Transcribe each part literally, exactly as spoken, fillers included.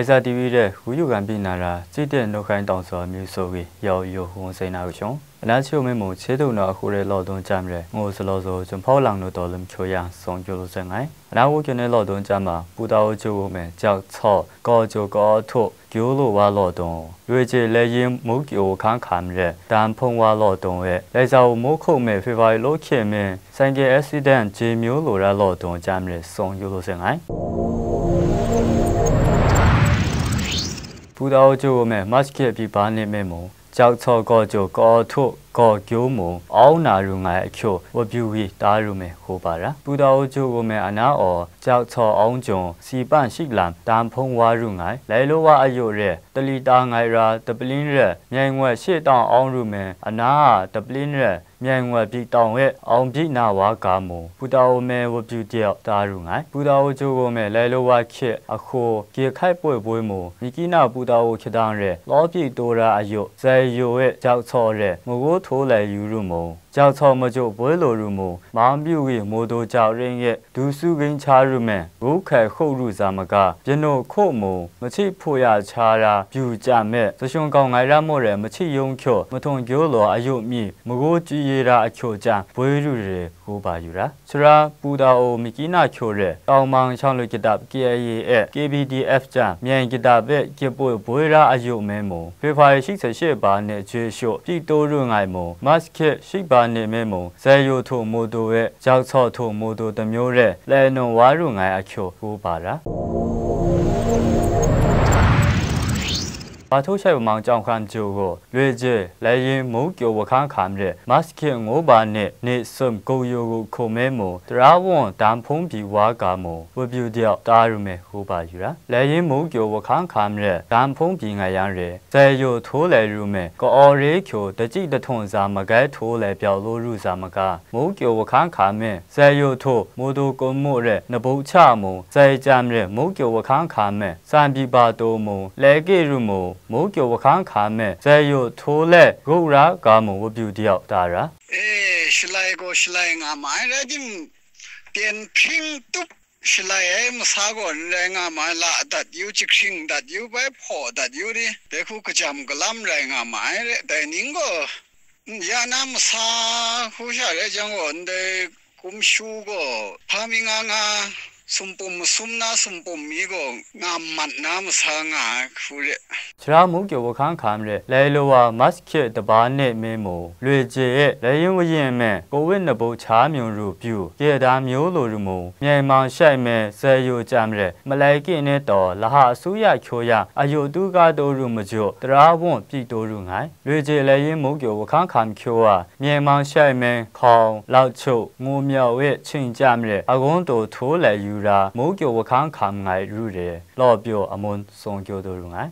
Kaiza T V re, wu yu gan bina ra, cite no hkain tawng sa mi so wi, yau yu hung sai na gu shong. Ana chiu me mu, che du na a hu re law dong jam re, ngo sa law zo, jum pau lang no taw lum kyo yang, song kyo lo sai ngai. Ana wu kyo ne law dong jam ma, pu ta o ju wu me, jak tsaw, gaw ju gaw htu, kyo lo wa law dong. Yue je le yin mu kyo wu hkang hkam re, dan hpung wa law dong we, lai za wu mu hku me, February lo hkye me, Sanke accident je myu lu ra law dong jam re song yu lu se ngai. Pu ta o ju wu me, March hkye pyi ba ni me mu, jak caw gaw ju gaw htu gaw gyu mu, au na ru ngai ahkyu, wa byu wi ta ru me, hu ba ra. Pu ta o ju wu me, ana aw, jak caw au jung, si pan shik lam, dan hpung wa ru ngai, lai lo wa a yu re, tali ta ngai ra, taplin re, myai ngoi she tang au ru me, ana a, taplin re, myai ngoi byi tawng e, awng byi na wa ga mu, pu ta o me wa byu de ta ru ngai. Pu ta o ju wu me, lai lo wa hkye, a hku, gye hkai poi poi mu, mi kyi na pu ta o hkye dang re, law pyi to ra a yu, zai yu e, jak caw re, magu htu lai yu ru mu, jak caw majaw boi lo ru mu, mang byu wi, mu du jak ring e, du su ging cha ru me, gu hkai hku ru za maga, byin nu hku mu, machyi hpu ya cha ra, byu jam e, zashung gau ngai ra mu re, machyi yung hkyu, mahtun gyu lo a yu mi, magu chyu ye ra a hkyu jang, boi ru re, gu ba yu ra. Sara, pu ta o, mi kyi na hkyu re, tau mang shang lu kyadap K I A e, K B D F jang, myen kyadap e, kye poi boi ra a yu me mu, February shik sa she ba ne je shu, pyi to ru ngai mu, March hkye shik ba ne me mu, zai yu htu mu du e, jak caw htu mu du tamyu re, lai nu wa ru ngai ahkyu gu ba ra. Ba htu shai wa mang chyawm hkam ju gu, loi je, lai yin mu kyo wa hkang hkam re, March hkye ngu ba ne, ne sum gu yu gu hku me mu, tara wung dan hpung byi wa ga mu, wa byu de ta ru me gu ba yu ra. Lai yin mu kyo wa hkang hkam re, dan hpung byi ngai yang re, zai yu htu lai ru me, ka-aw re hkyu, dachyi dahtawng za magai htu lai byau lo ru za maga, mu kyo wa hkang hkam me, zai yu htu, mu du kun mu re, nabu cha mu, zai jam re, mu kyo wa hkang hkam me, san byi ba tu mu, lai ke ru mu, mu kyo wa hkang hkam me, zai yu htu lai, gu ra ga mu, wa byu de ta ra. E, shalai gaw shalai nga ma ai, rai tim, pyen hpring tup shalai ai masa gaw n rai nga ma ai, la dat yu, jahkring dat yu, bai hpaw dat yu ni, dai hku kajam galam rai nga ma ai re, dai ning gaw, ya na masa hku sha rai jang gaw, ndai kumshu gaw, hpa mi nga nga, sumpum masum na sumpum mi gaw, nga mat na masa nga ai hku re. Sara mu kyo wa hkang hkam re, lai lo wa March hkye taba ne me mu, loi je e, lai yin wa yin me, covid nabu cha myu ru byu, kye da myu lu ru mu, myai mang shai me, zai yu jam re, malai ke ne taw, laha asuya hkyu yang, a yu tu ga tu ru maju, tara wung pyi tu ru ngai. Loi je lai yin mu kyo wa hkang hkam hkyu wa, myai mang shai me, hkawng, lau chu, ngu myau e, ching jam re, a gung tu htu lai yu ra, mu kyo wa hkang hkam ngai ru re, law pyaw amun sung kyo du ru ngai.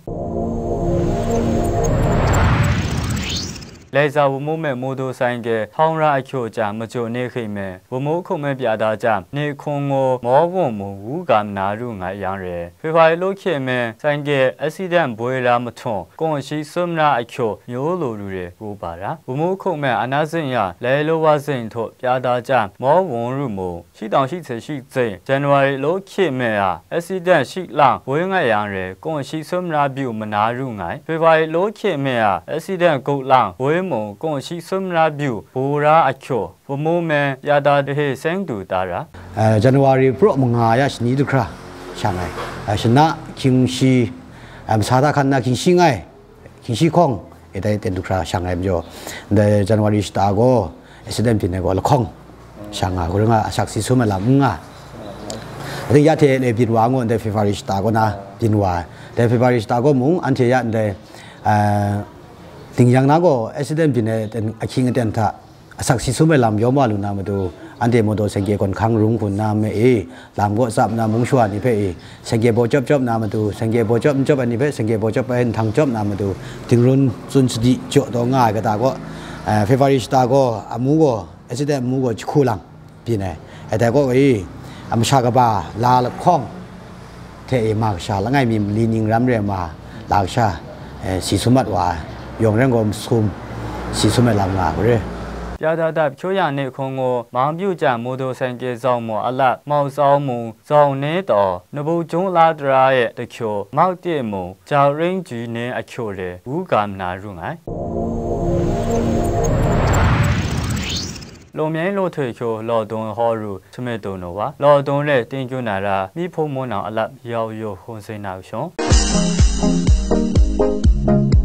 Lai za wa mu me mu du san ke, hkawng ra a hkyu jang, majaw ne hkring me, wa mu hku me pya da jang, ni hkung ngu, maw wung mu, wu gam na ru ngai yang re, February lo hkye me, san ke accident boi ra mahtun, kung shi sum ra a hkyu, myu lu ru re, wu ba ra. Wa mu hku me, ana zin ya, lai lo wa zin htu, pya da jang, maw wung ru mu, Shi tawng shi hte shi zing, January lo hkye me a, accident shi lang boi ngai yang re, kung shi sum ra byu mana ru ngai. February lo hkye me a, accident gu lang boi mung, kung shi sum ra byu bu ra a hkyu, wa mu me ya da dahe seng du ta ra. Eh, January praw manga ya shani du hkra sha ngai. Eh, shana hkying shi, eh, masa da hkan na hkying shi ngai. Hkying shi hkawng, e dai ten du hkra shang ai majaw, ndai January shata gaw, accident byin ai gaw lahkawng, shang nga, hkuri nga, asak si sum ai lam n nga. Ating ya hte le byin wa ngu, ndai February shata gaw na byin wa ai. Dai February shata gaw mung, anhte ya ndai, ah, ding yang na gaw, accident byin ai ten, ahkying aten hta, asak si sum ai lam yawm wa lu na matu, anhte mawdaw sengke gawn hkang rung hkun na me e, lam kaw tsap na mung shawa ni hpe e, sengke baw chyawp chyawp na matu, sengke baw chyawp n chyawp ai ni hpe, sengke baw chyawp ai nhtang chyawp na matu, dingrun tsun sadi jaw taw nga ai kata gaw, eh, February shata gaw, amu gaw, accident amu gaw jahku lang byin ai. Ai dai gaw e, a masha kaba la lahkawng, hte e ma kasha langai mi mali ning ram re ma la kasha, eh, si sum mat wa ai, yawng reng gaw masum si sum ai lam nga ai hkuri. ပြာသာဓာတ်ဖြိုးရာနှင့် ခွန်ကို မောင်းပြုကြံ မော်တော်ဆိုင်ကယ် စောင့်မှုအလပ် မောက်စောင်းမူ စောင့်နှင်းတော် နဘူးကျွန်းအလားတရာရဲ့ တချို့ မောက်တည့်မူ ကျောက်ရင်းကြီးနှင်းအချို့လည်း ဝူးကာမနာရုံငိုင်။ လိုမျိုးလိုထွေချို လော်ဒုံဟော်ရူ ချမ့တုံနိုဝါ လော်ဒုံရဲတင်းကျုံနာရာ မီးဖိုမိုးနောင်အလပ် ရောက်ရုံ ဟိုစိန်နာရှင်။